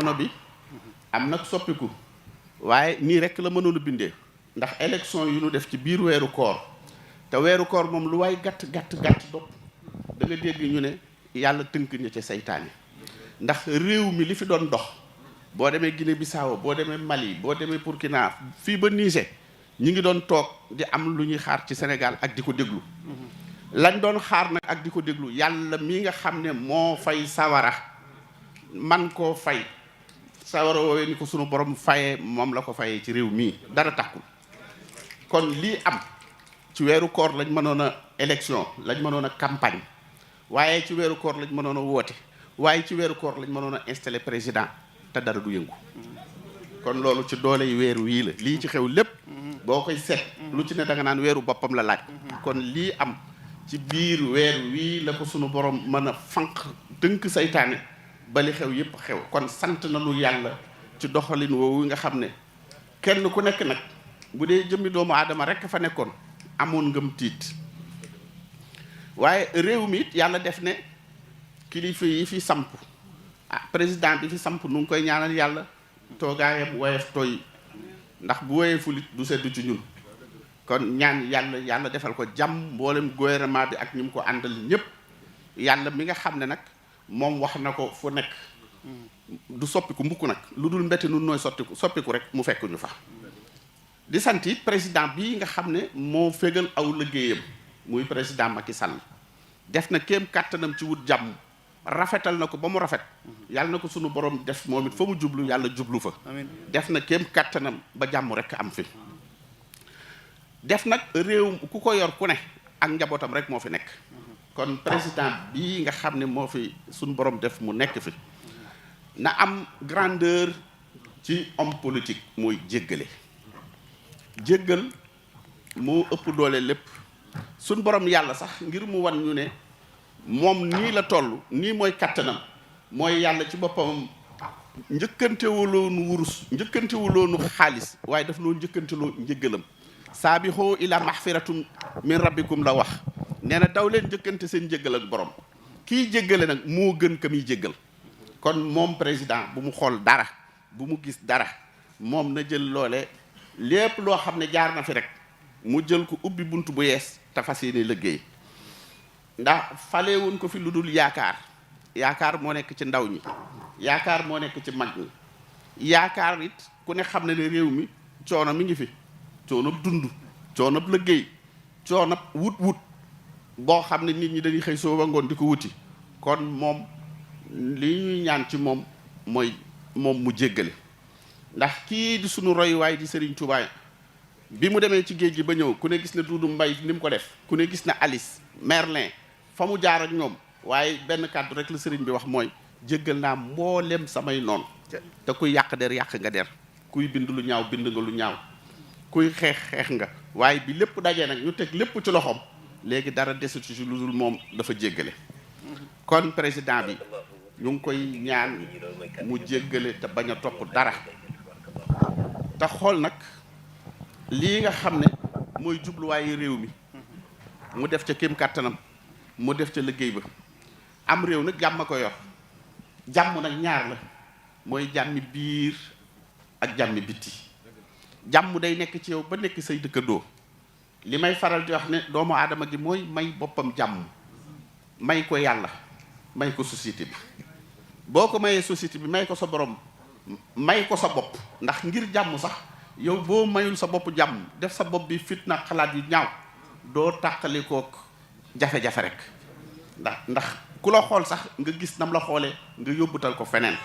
jamono bi am nag soppiku waaye nii rek la mënoon a bindee ndax élection yu ñu def ci biir weeru koor te weeru koor moom lu waay gàtt dopp da nga dégg ñu ne yàlla tënk ña ca seytaane ndax réew mi li fi doon dox boo demee Guinée Bissau boo demee Mali boo demee Burkina fii ba Niger ñi ngi doon toog di am lu ñuy xaar ci Sénégal ak di ko déglu lañ doon xaar nag ak di ko déglu yàlla mi nga xam ne moo fay sawara man koo fay sawara woowee ni ko sunu borom fayee moom la ko fayee ci réew mii dara taxul kon lii am ci weeru koor lañ mënoon a élection lañ mënoon a campagne waaye ci weeru koor lañ mënoon a woote waaye ci weeru koor lañ mënoon a installé président te dara du yëngu kon loolu ci doole yi weeru wii la lii ci xew lépp boo koy seet lu ci ne da nga naan weeru boppam la laaj kon lii am ci biir weeru wii la ko sunu borom mën a fanq dënk saytaane ba li xew yépp xew kon sant nañu yàlla ci doxalin woowu nga xam ne kenn ku nekk nag bu dee jëmmi doomu aadama rekk fa nekkoon amoon ngëm tiit waaye réew mi it yàlla def ne kilifa yi fi samp président bi fi samp nu ngi koy ñaanal yàlla toogaayam woyof tooy ndax bu woyeful it du sedd ci ñun kon ñaan yàlla defal ko jàmm mboolem gouvernement bi ak ñi mu ko àndal ñépp yàlla mi nga xam ne nag moom wax na ko fu nekk du soppiku mbukk nag lu dul mbetti nun nooy soppiku rek mu fekk ñu fa di sant it président bii nga xam ne moo fégal aw liggéeyam muy président Macky Sall def na kéem kàttanam ci wut jàmm rafetal na ko ba mu rafet yàlla na ko sunu borom def moom it fa mu jublu yàlla jublu fa def na kéem kàttanam ba jàmm rek am fi def nag réew ku ko yor ku ne ak njabootam rek moo fi nekk kon président bii nga xam ne moo fi sunu borom def mu nekk fi na am grandeur ci homme politique mooy jéggal moo ëpp doole lépp sunu borom yàlla sax ngir mu wan ñu ne moom nii la toll nii mooy kattanam mooy yàlla ci boppam njëkkantewuloonu wurus njëkkantewuloonu xaalis waaye daf noo njëkkanteloo njëggalam saabixoo ila maxfiratum min rabbikum la wax nee na daw leen njëkkante seen njëggal ak borom kii jéggale nag moo gën ka muy jéggal kon moom président bu mu xool dara bu mu gis dara moom na jël loole lépp loo xam ne jaar na fi rek mu jël ko ubbi bunt bu yees te fas yéene liggéey ndax falewuñ ko fi lu dul yaakaar moo nekk ci ndaw ñi yaakaar moo nekk ci mag ñi yaakaar it ku ne xam ne ne réew mi coono mi ngi fi coonab dund coonab liggéey coonab wut boo xam ne nit ñi dañuy xëy soo ba ngoon di ko wuti kon moom li ñuy ñaan ci moom mooy moom mu jéggale ndax kii di sunu royuwaay di Serigne Touba bi mu demee ci géej gi ba ñëw ku ne gis na Duudu Mbay ni mu ko def ku ne gis na Alice Merlin fa mu jaar ak ñoom waaye benn kàddu rek la sëriñ bi wax mooy jéggal naa mboolem samay noon te kuy yàq der yàq nga der kuy bind lu ñaaw bind nga lu ñaaw kuy xeex nga waaye bi lépp dajee nag ñu teg lépp ci loxoom léegi dara desatu ci lu dul moom dafa jéggale kon président bi ñu ngi koy ñaan mu jéggale te bañ a topp dara te xool nag lii nga xam ne mooy jubluwaayu réew mi mu def ca kéem kàttanam mu def ca liggéey ba am réew nag jàmm ko yor jàmm nag ñaar la mooy jàmmi biir ak jàmmi bitti jàmm day nekk ci yow ba nekk say dëkkandoo li may faral di wax ne doomu aadama gi mooy may boppam jàmm may ko yàlla may ko société bi boo ko mayee société bi may ko sa borom may ko sa bopp ndax ngir jàmm sax yow boo mayul sa bopp jàmm def sa bopp bi fitna xalaat yu ñaaw doo tàqali kook jafe-jafe rek ndax ku la xool sax nga gis nam la xoolee nga yóbbutal ko feneen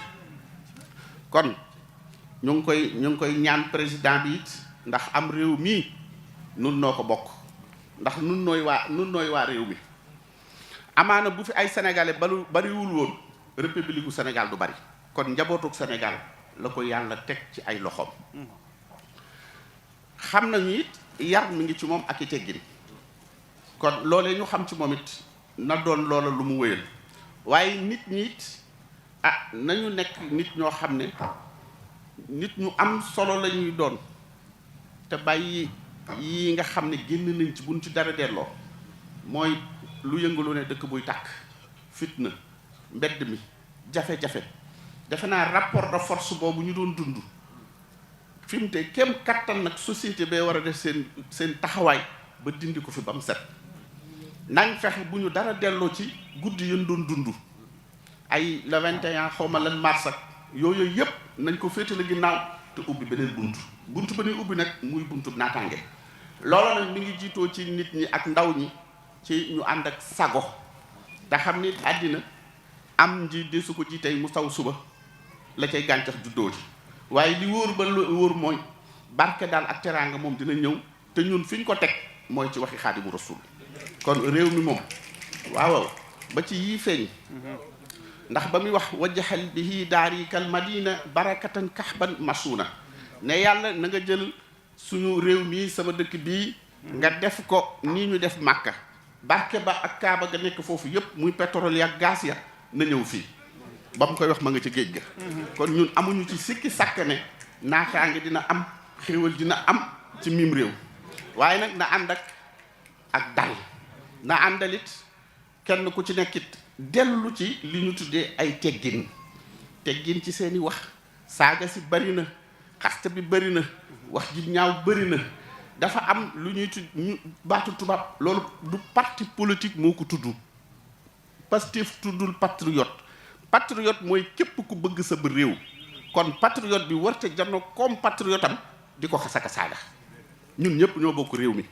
kon ñu ngi koy ñaan président bi it ndax am réew mii nun noo ko bokk ndax nun nooy waa réew mi amaana bu fi ay sénégalais bariwul woon république gu Sénégal du bari kon njabootuk Sénégal la ko yàlla teg ci ay loxoom xam nañu it yar mi ngi ci moom ak i teggin kon loolee ñu xam ci moom it na doon loola lu mu wéyal waaye nit ñi it nañu nekk nit ñoo xam ne nit ñu am solo la ñuy doon te bàyyi yi nga xam ne génn nañ ci buñ ci dara delloo mooy lu yëngaloo ne dëkk buy tàkk fitna mbedd mi jafe-jafe defe naa rapport de force boobu ñu doon dund fi mu te kem kattan nag société bee war a def seen taxawaay ba dindi ko fi ba mu set. nañ fexe bu ñu dara delloo ci guddi yën doon dund ay le 21 xaw ma lan mars ak yooyu yëpp nañ ko féetale ginnaaw te ubbi beneen bunt ba ñuy ubbi nag muy buntu naataange. loolu nag mi ngi jiitoo ci nit ñi ak ndaw ñi ci ñu ànd ak sago te xam ni àddina am ji desu ko ji tey mu taw suba la cay gàncax juddoo ci waaye li wóor ba wóor mooy barke daal ak teraanga moom dina ñëw te ñun fi ñu ko teg mooy ci waxi Xaadimu Rasuul. kon réew mi moom waaw ba ci yii feeñ ndax ba muy wax wajjaxal bihi daari kal madina barakatan kahban masuna ne yàlla na nga jël suñu réew mii sama dëkk bii nga def ko nii ñu def Màkka barke ba ak Kaaba ga nekk foofu yépp muy pétrole ya gaz ya na ñëw fii ba mu koy wax ma nga ci géej ga. kon ñun amuñu ci sikki sàkk ne naataange dina am xéwal dina am ci mim réew waaye nag na ànd ak dal na àndalit kenn ku ci nekkit dellu ci li ñu tuddee ay teggin ci seeni wax saaga si bari na xaste bi bari na wax ji ñaaw bari na dafa am lu ñuy tudd baatu tubaab loolu du parti politique moo ko tudd Pastef tuddul patriote mooy képp ku bëgg sa réew kon patriote bi warte janno comme patriote am di ko xasaka saaga ñun ñëpp ñoo bokk réew mi